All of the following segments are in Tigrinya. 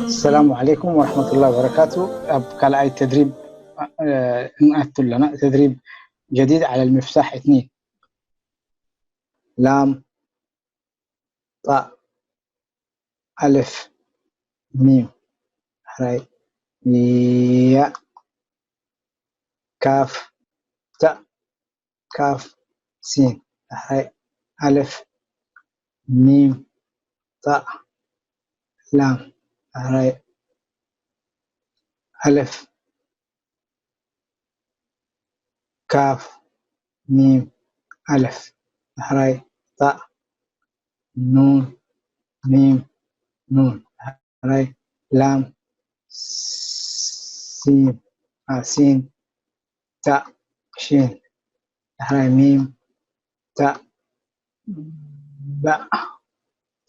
السلام عليكم ورحمة الله وبركاته. ኣብ ካልኣይ ተድሪብ እ፣ እንኣቱ ኣለና። ተድሪብ ጀዲድ على المفتاح اثنين. ላም፣ ጣእ፣ ኣልፍ፣ ሚም፣ ሕራይ፣ ያእ፣ ካፍ፣ ታእ፣ ካፍ፣ ሲን፣ ዳሕራይ ኣልፍ፣ ሚም፣ ጣእ፣ ላም፣ ዳሕራይ ኣልፍ፣ ካፍ፣ ሚም፣ ኣልፍ፣ ዳሕራይ ጣእ፣ ኑን፣ ሚም፣ ኑን፣ ዳሕራይ ላም፣ ሲን፣ ኣ፣ ሲን፣ ታእ፣ ሺን፣ ዳሕራይ ሚም፣ ታእ፣ ባእ፣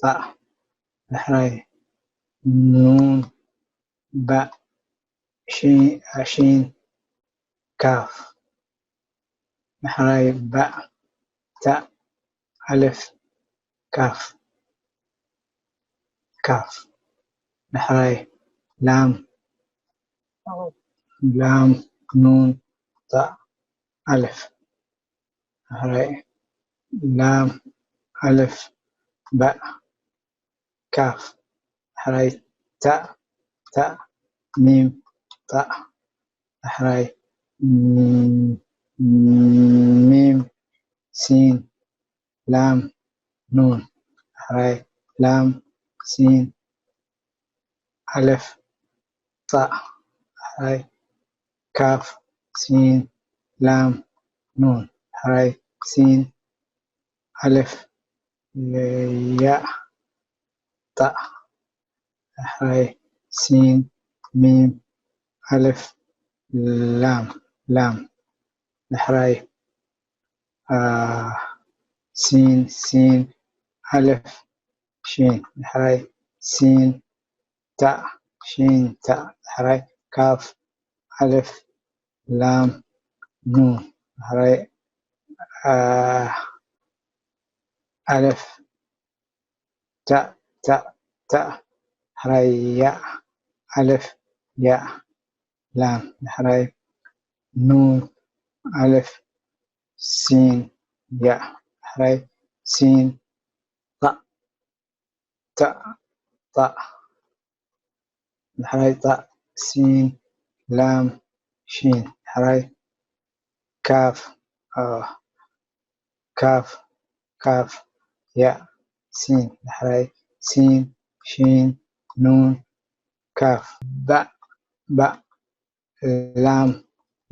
ጣእ፣ ዳሕራይ ኑን፣ ባእ፣ ሺን፣ ኣ፣ ሺን፣ ካፍ፣ ዳሕራይ ባእ፣ ታእ፣ ኣልፍ፣ ካፍ፣ ካፍ፣ ዳሕራይ ላም፣ ላም፣ ኑን፣ ጣእ፣ ኣልፍ፣ ዳሕራይ ላም፣ ኣልፍ፣ ባእ፣ ካፍ፣ ዳሕራይ ታእ፣ ታእ፣ ሚም፣ ጣእ፣ ዳሕራይ ም-፣ ሚም፣ ሲን፣ ላም፣ ኑን፣ ዳሕራይ ላም፣ ሲን፣ ኣልፍ፣ ጣእ፣ ዳሕራይ ካፍ፣ ሲን፣ ላም፣ ኑን፣ ዳሕራይ ሲን፣ ኣልፍ፣ ያእ፣ ጣእ፣ ዳሕራይ ሲን፣ ሚም፣ ኣልፍ፣ ላም፣ ላም፣ ዳሕራይ፣ ኣ፣ ሲን፣ ሲን፣ ኣልፍ፣ ሺን፣ ዳሕራይ ሲን፣ ታእ፣ ሺን፣ ታእ፣ ዳሕራይ ካፍ፣ ኣልፍ፣ ላም፣ ኑን፣ ዳሕራይ፣ ኣ፣ ኣልፍ፣ ታእ፣ ታእ፣ ታእ፣ ዳሕራይ ያእ፣ ኣልፍ፣ ያእ፣ ላም፣ ዳሕራይ ኑን፣ ኣልፍ፣ ሲን፣ ያእ፣ ዳሕራይ ሲን፣ ጣእ፣ ታእ፣ ጣእ፣ ዳሕራይ ጣእ፣ ሲን፣ ላም፣ ሺን፣ ዳሕራይ ካፍ፣ ኣ፣ ካፍ፣ ካፍ፣ ያእ፣ ሲን፣ ዳሕራይ ሲን፣ ሺን፣ ኑን፣ ካፍ፣ ባእ፣ ባእ፣ ላም፣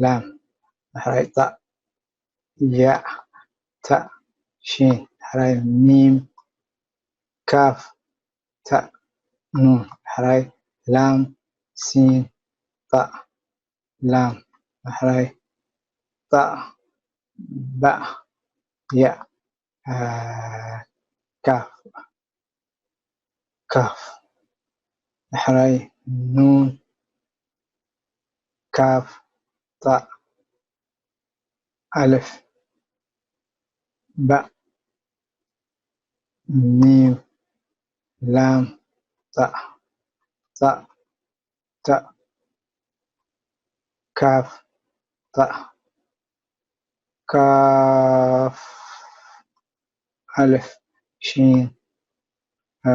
ላም፣ ዳሕራይ ጣእ፣ ያእ፣ ታእ፣ ሺን፣ ዳሕራይ ሚም፣ ካፍ፣ ታእ፣ ኑን፣ ዳሕራይ ላም፣ ሲን፣ ጣእ፣ ላም፣ ዳሕራይ ጣእ፣ ባእ፣ ያእ፣ ኣ፣ ካፍ፣ ካፍ፣ ዳሕራይ ኑን፣ ካፍ፣ ጣእ፣ ኣልፍ፣ ባእ፣ ሚም፣ ላም፣ ጣእ፣ ጣእ፣ ታእ፣ ካፍ፣ ታእ፣ ካፍ፣ ኣልፍ፣ ሺን፣ እ፣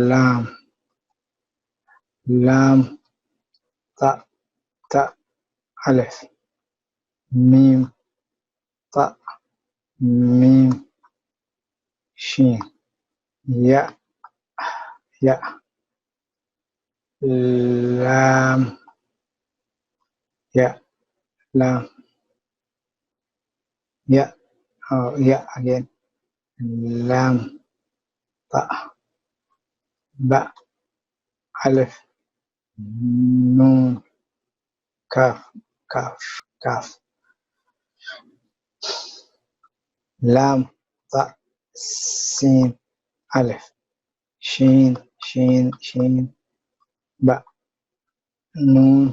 ላም፣ ላም፣ ጣእ፣ ታእ፣ ኣልፍ፣ ሚም፣ ጣእ፣ ሚም፣ ሺን፣ ያእ፣ ያእ፣ ላም፣ ያእ፣ ላም፣ ያእ፣ ኦ፣ ያእ፣ ኣጌን፣ ላም፣ ጣእ፣ ባእ፣ ኣልፍ፣ ኑን፣ ካፍ፣ ካፍ፣ ካፍ፣ ላም፣ ጣእ፣ ሲን፣ ኣልፍ፣ ሺን፣ ሺን፣ ሺን፣ ባእ፣ ኑን፣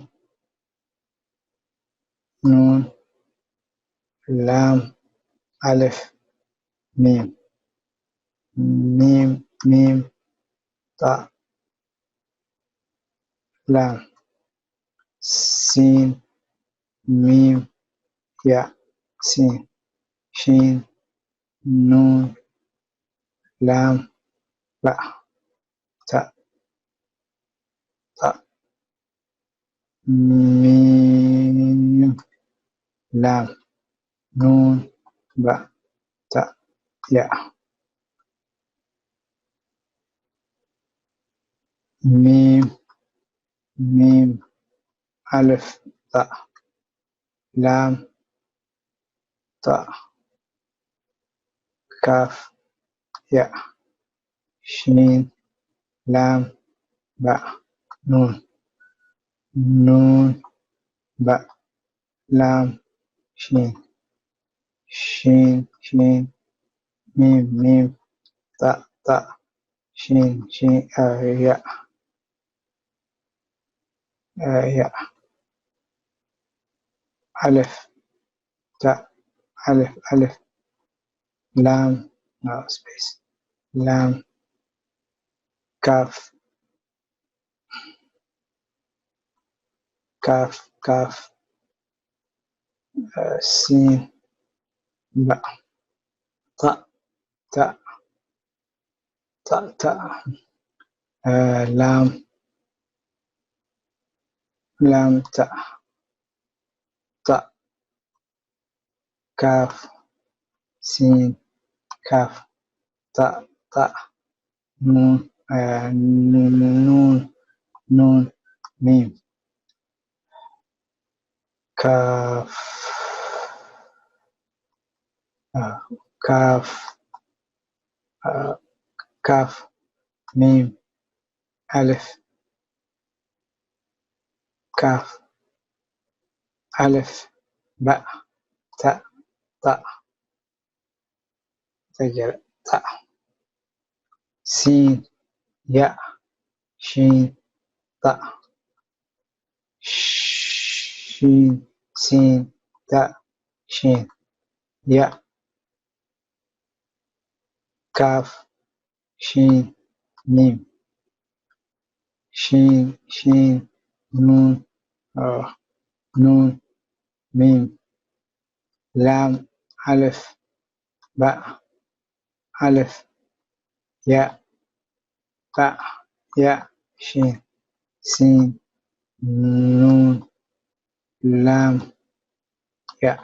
ኑን፣ ላም፣ ኣልፍ፣ ሚም፣ ሚም፣ ሚም፣ ጣእ፣ ላም፣ ሲን፣ ሚም፣ ያእ፣ ሲን፣ ሺን፣ ኑን፣ ላም፣ ባእ፣ ታእ፣ ጣእ፣ ሚም፣ ላም፣ ኑን፣ ባእ፣ ታእ፣ ያእ፣ ሚም፣ ሚም፣ ኣልፍ፣ ጣእ፣ ላም፣ ጣእ፣ ካፍ፣ ያእ፣ ሺን፣ ላም፣ ባእ፣ ኑን፣ ኑን፣ ባእ፣ ላም፣ ሺን፣ ሺን፣ ሺን፣ ሚም፣ ሚም፣ ጣእ፣ ጣእ፣ ሺን፣ ሺን፣ እ፣ ያእ፣ እ፣ ያእ፣ ኣልፍ፣ ታእ፣ ኣልፍ፣ ኣልፍ፣ ላም፣ ኖ ስፔስ፣ ላም፣ ካፍ፣ ካፍ፣ ካፍ፣ እ፣ ሲን፣ ባእ፣ ታእ፣ ታእ፣ ታእ፣ ታእ፣ እ፣ ላም፣ ላም፣ ታእ፣ ታእ፣ ካፍ፣ ሲን፣ ካፍ፣ ታእ፣ ታእ፣ ኑን፣ እ፣ ኑን፣ ኑን፣ ሚም፣ ካፍ፣ እ፣ ካፍ፣ እ፣ ካፍ፣ ሚም፣ ኣልፍ፣ ካፍ፣ ኣልፍ፣ ባእ፣ ታእ፣ ጣእ፣ ተጀረ፣ ጣእ፣ ሲን፣ ያእ፣ ሺን፣ ጣእ፣ ሺን፣ ሲን፣ ታእ፣ ሺን፣ ያእ፣ ካፍ፣ ሺን፣ ሚም፣ ሺን፣ ሺን፣ ኑን፣ እ፣ ኑን፣ ሚም፣ ላም፣ ኣልፍ፣ ባእ፣ ኣልፍ፣ ያእ፣ ባእ፣ ያእ፣ ሺን፣ ሲን፣ ኑን፣ ላም፣ ያእ።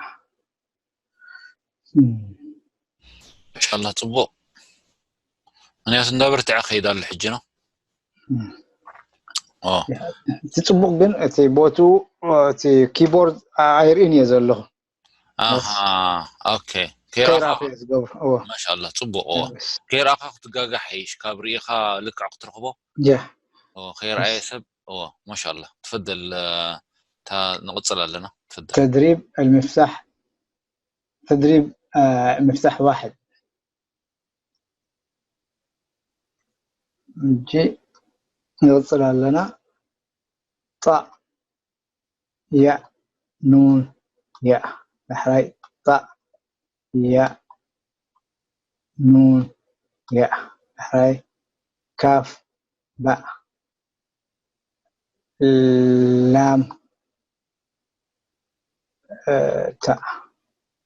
እም። ማሻላ፣ ጽቡቕ። ምክንያቱ እንዳበርትዐ ከይድ ኣሎ ሕጂ ነው። እም። ኦ። እቲ ጽቡቕ ግን እቲ ቦቱ፣ እቲ ኪቦርድ ኣይርእን እየ ዘለኹ። ኣሃ፣ ኦኬ። ከይረኣኻ ከይረኣኹ እየ ዝገብሮ። እዎ። ማሻላ፣ ጽቡቕ። እዎ። የስ። ከይረኣኻ ክትጋጋሕ ይሽ፣ ካብ ርኢኻ ልክዕ ክትረኽቦ። ያ። እዎ፣ ከይረኣየ የስ። ሰብ። እዎ፣ ማሻላ። ትፈደል፣ እ፣ ታ ንቕጽል ኣለና። ትፈደል። تدريب المفتاح، تدريب، እ፣ مفتاح واحد። እጂ ንቕጽል ኣለና። ጣእ፣ ያእ፣ ኑን፣ ያእ። ዳሕራይ ጣእ፣ ያእ፣ ኑን፣ ያእ። ዳሕራይ ካፍ፣ ባእ። ላም፣ እ፣ ታእ።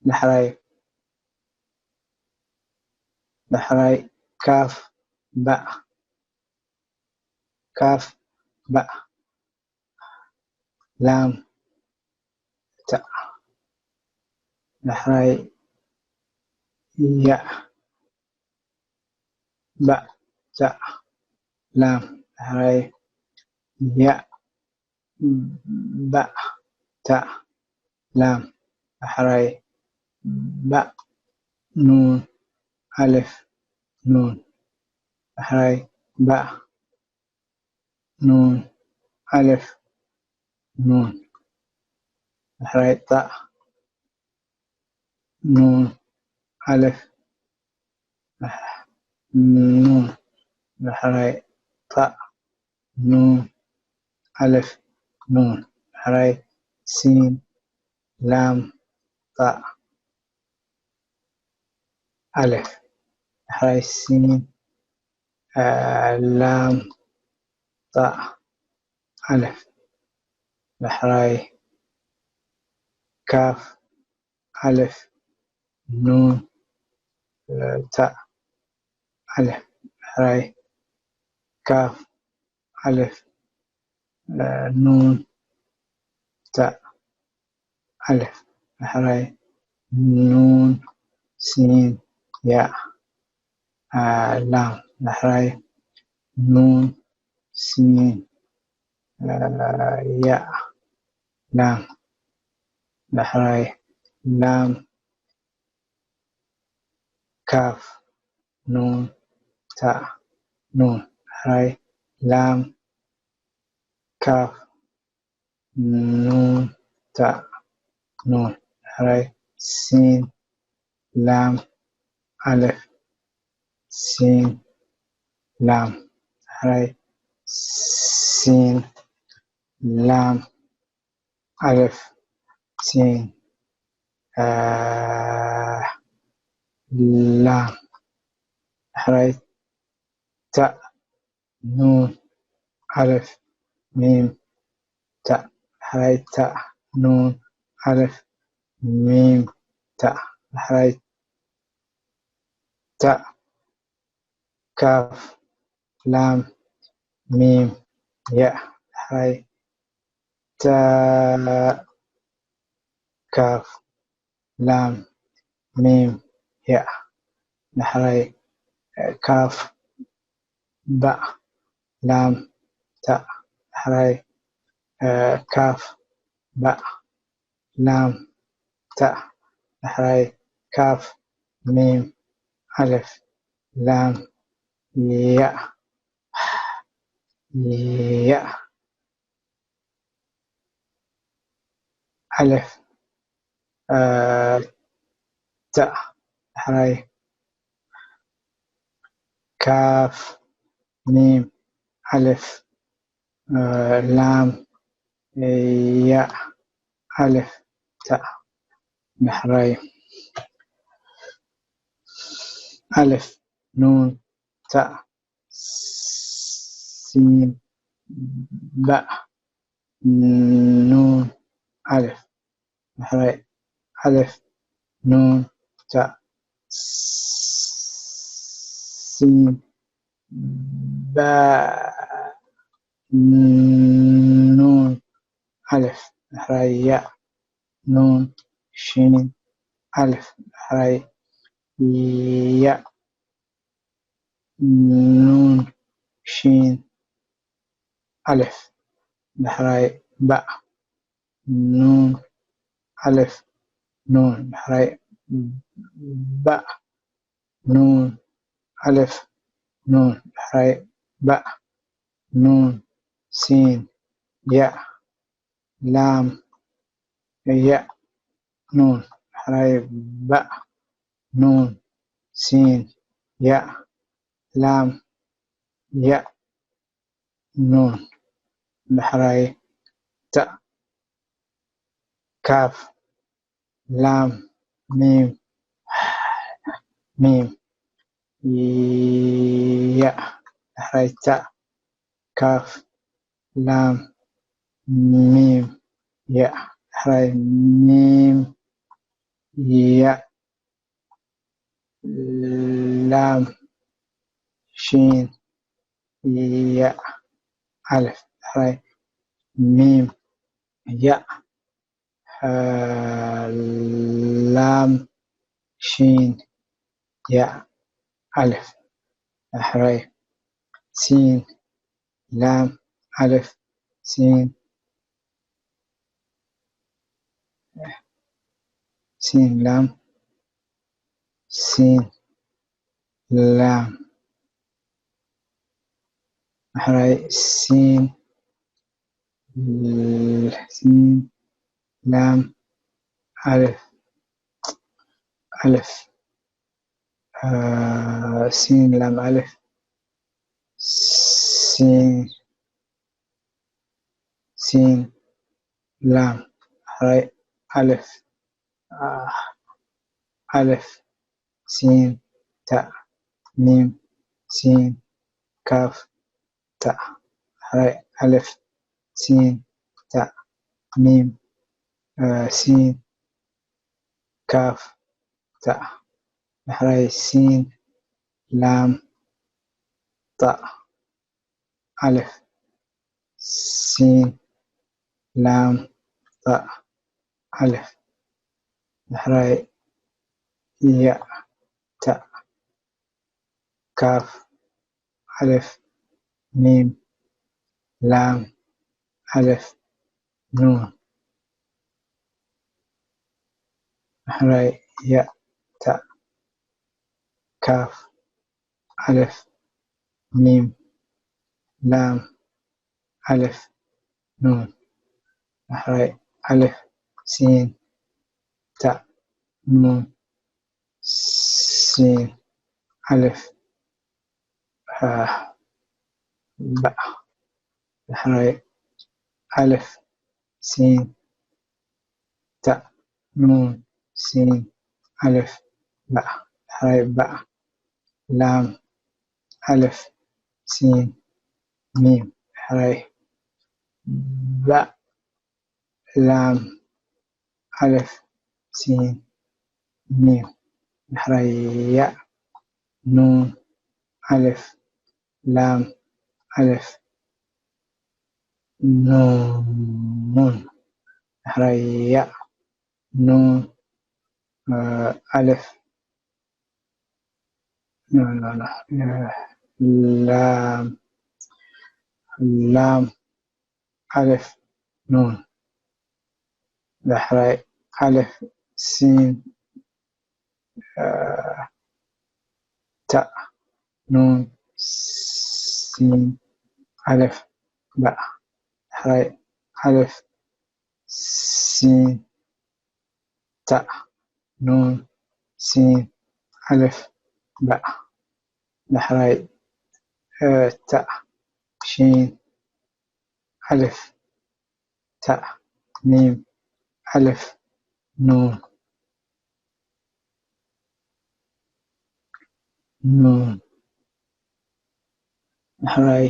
ዳሕራይ፣ ዳሕራይ ካፍ፣ ባእ። ካፍ፣ ባእ። ላም፣ ታእ። ዳሕራይ ያእ፣ ባእ፣ ታእ። ላም፣ ዳሕራይ ያእ፣ ባእ፣ ታእ። ላም፣ ዳሕራይ ባእ። ኑን፣ ኣልፍ፣ ኑን። ዳሕራይ ባእ። ኑን፣ ኣልፍ፣ ኑን። ዳሕራይ ጣእ። ኑን፣ ኣልፍ፣ ኑን። ዳሕራይ ጣእ። ኑን፣ ኣልፍ፣ ኑን። ዳሕራይ ሲን፣ ላም፣ ጣእ። ኣልፍ፣ ዳሕራይ ሲን፣ ላም፣ ጣእ፣ ኣልፍ፣ ዳሕራይ ካፍ፣ ኣልፍ፣ ኑን፣ ታእ፣ ኣልፍ፣ ዳሕራይ ካፍ፣ ኣልፍ፣ ኑን፣ ታእ፣ ኣልፍ፣ ዳሕራይ ኑን፣ ሲን፣ ያእ፣ ላም፣ ዳሕራይ ኑን፣ ሲን፣ ያእ፣ ላም፣ ዳሕራይ ላም፣ ካፍ፣ ኑን፣ ታእ፣ ኑን፣ ዳሕራይ ላም፣ ካፍ፣ ኑን፣ ታእ፣ ኑን፣ ዳሕራይ ሲን፣ ላም፣ ኣልፍ፣ ሲን፣ ላም፣ ዳሕራይ ሲን፣ ላም፣ ኣልፍ፣ ሲን፣ ላም፣ ዳሕራይ ታእ፣ ኑን፣ ኣልፍ፣ ሚም፣ ታእ፣ ዳሕራይ ታእ፣ ኑን፣ ኣልፍ፣ ሚም፣ ታእ፣ ዳሕራይ ታእ፣ ካፍ፣ ላም፣ ሚም፣ ያእ፣ ዳሕራይ ታእ፣ ካፍ፣ ላም፣ ሚም፣ ያእ፣ ዳሕራይ ካፍ፣ ባእ፣ ላም፣ ታእ፣ ዳሕራይ ካፍ፣ ባእ፣ ላም፣ ታእ፣ ዳሕራይ ካፍ፣ ሚም፣ ኣልፍ፣ ላም፣ ያእ፣ ያእ፣ ኣልፍ፣ ታእ፣ ዳሕራይ ካፍ፣ ሚም፣ ኣልፍ፣ ላም፣ ያእ፣ ኣልፍ፣ ታእ፣ ዳሕራይ ኣልፍ፣ ኑን፣ ታእ፣ ሲን፣ ባእ፣ ኑን፣ ኣልፍ፣ ዳሕራይ ኣልፍ፣ ኑን፣ ታእ፣ ሲን፣ ባእ፣ ኑን፣ ኣልፍ፣ ዳሕራይ ያእ፣ ኑን፣ ሺን፣ ኣልፍ፣ ዳሕራይ ያእ፣ ኑን፣ ሺን፣ ኣልፍ፣ ዳሕራይ ባእ፣ ኑን፣ ኣልፍ፣ ኑን፣ ዳሕራይ ባእ፣ ኑን፣ ኣልፍ፣ ኑን፣ ዳሕራይ ባእ፣ ኑን፣ ሲን፣ ያእ፣ ላም፣ ያእ፣ ኑን፣ ዳሕራይ ባእ፣ ኑን፣ ሲን፣ ያእ፣ ላም፣ ያእ፣ ኑን፣ ዳሕራይ ታእ፣ ካፍ፣ ላም፣ ሚም፣ ሚም፣ ያእ፣ ዳሕራይ ታእ፣ ካፍ፣ ላም፣ ሚም፣ ያእ፣ ዳሕራይ ሚም፣ ያእ፣ ላም፣ ሺን፣ ያእ፣ ኣልፍ፣ ዳሕራይ ሚም፣ ያእ፣ ላም፣ ሺን፣ ያእ፣ ኣልፍ፣ ዳሕራይ ሲን፣ ላም፣ ኣልፍ፣ ሲን፣ ሲን፣ ላም፣ ሲን፣ ላም፣ ዳሕራይ ሲን፣ ሲን፣ ላም፣ ኣልፍ፣ ኣልፍ፣ ሲን፣ ላም፣ ኣልፍ፣ ሲን፣ ሲን፣ ላም፣ ዳሕራይ ኣልፍ፣ ኣልፍ፣ ሲን፣ ታእ፣ ሚም፣ ሲን፣ ካፍ፣ ታእ። ዳሕራይ ኣልፍ፣ ሲን፣ ታእ፣ ሚም፣ እ፣ ሲን፣ ካፍ፣ ታእ። ዳሕራይ ሲን፣ ላም፣ ጣእ። ኣልፍ፣ ሲን፣ ላም፣ ጣእ፣ ኣልፍ። ዳሕራይ ያእ፣ ታእ፣ ካፍ፣ ኣልፍ፣ ሚም፣ ላም፣ ኣልፍ፣ ኑን። ዳሕራይ ያእ፣ ታእ፣ ካፍ፣ ኣልፍ፣ ሚም፣ ላም፣ ኣልፍ፣ ኑን። ዳሕራይ ኣልፍ፣ ሲን፣ ታእ፣ ኑን፣ ሲን፣ ኣልፍ፣ አ፣ ባእ። ዳሕራይ ኣልፍ፣ ሲን፣ ታእ፣ ኑን፣ ሲን፣ ኣልፍ፣ ባእ። ዳሕራይ ባእ፣ ላም፣ ኣልፍ፣ ሲን፣ ሚም። ዳሕራይ ባእ፣ ላም፣ ኣልፍ፣ ሲን፣ ሚም። ዳሕራይ ያእ፣ ኑን፣ ኣልፍ፣ ላም፣ ኣልፍ፣ ኑን። ዳሕራይ ያእ፣ ኑን፣ እ፣ ኣልፍ፣ ኖ፣ ኖ፣ ኖ፣ እ፣ ላም፣ ላም፣ ኣልፍ፣ ኑን። ዳሕራይ ኣልፍ፣ ሲን፣ እ፣ ታእ፣ ኑን፣ ሲን፣ ኣልፍ፣ ባእ። ዳሕራይ ኣልፍ፣ ሲን፣ ታእ፣ ኑን፣ ሲን፣ ኣልፍ፣ ባእ። ዳሕራይ፣ እ፣ ታእ፣ ሺን፣ ኣልፍ፣ ታእ፣ ሚም፣ ኣልፍ፣ ኑን፣ ኑን። ዳሕራይ፣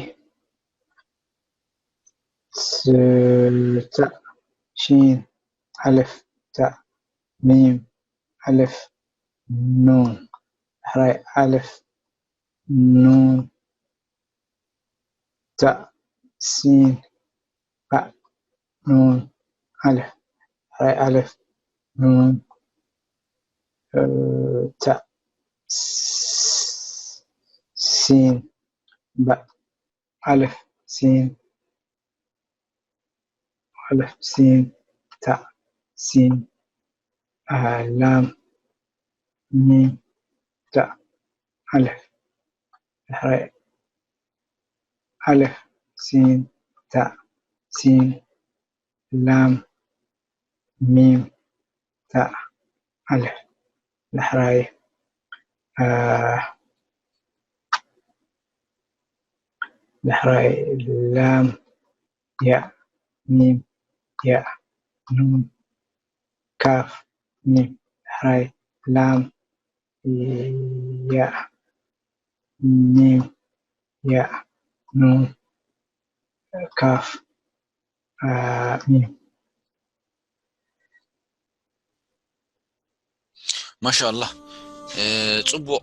ስ-፣ ታእ፣ ሺን፣ ኣልፍ፣ ታእ፣ ሚም፣ ኣልፍ፣ ኑን። ዳሕራይ ኣልፍ፣ ኑን፣ ታእ፣ ሲን፣ ባእ፣ ኑን፣ ኣልፍ። ዳሕራይ ኣልፍ፣ ኑን፣ እ፣ ታእ፣ ስ-፣ ሲን፣ ባእ፣ ኣልፍ፣ ሲን፣ ኣልፍ፣ ሲን፣ ታእ፣ ሲን፣ እ፣ ላም፣ ሚም፣ ታእ፣ ኣልፍ። ዳሕራይ ኣልፍ፣ ሲን፣ ታእ፣ ሲን፣ ላም፣ ሚም፣ ታእ፣ ኣልፍ። ዳሕራይ፣ እ፣ ዳሕራይ ላም፣ ያእ፣ ሚም፣ ያእ፣ ኑን፣ ካፍ፣ ሚም። ዳሕራይ ላም፣ ያእ፣ ሚም፣ ያእ፣ ኑን፣ ካፍ፣ እ፣ ሚም። ማሻ ኣላህ፣ እ፣ ጽቡቕ።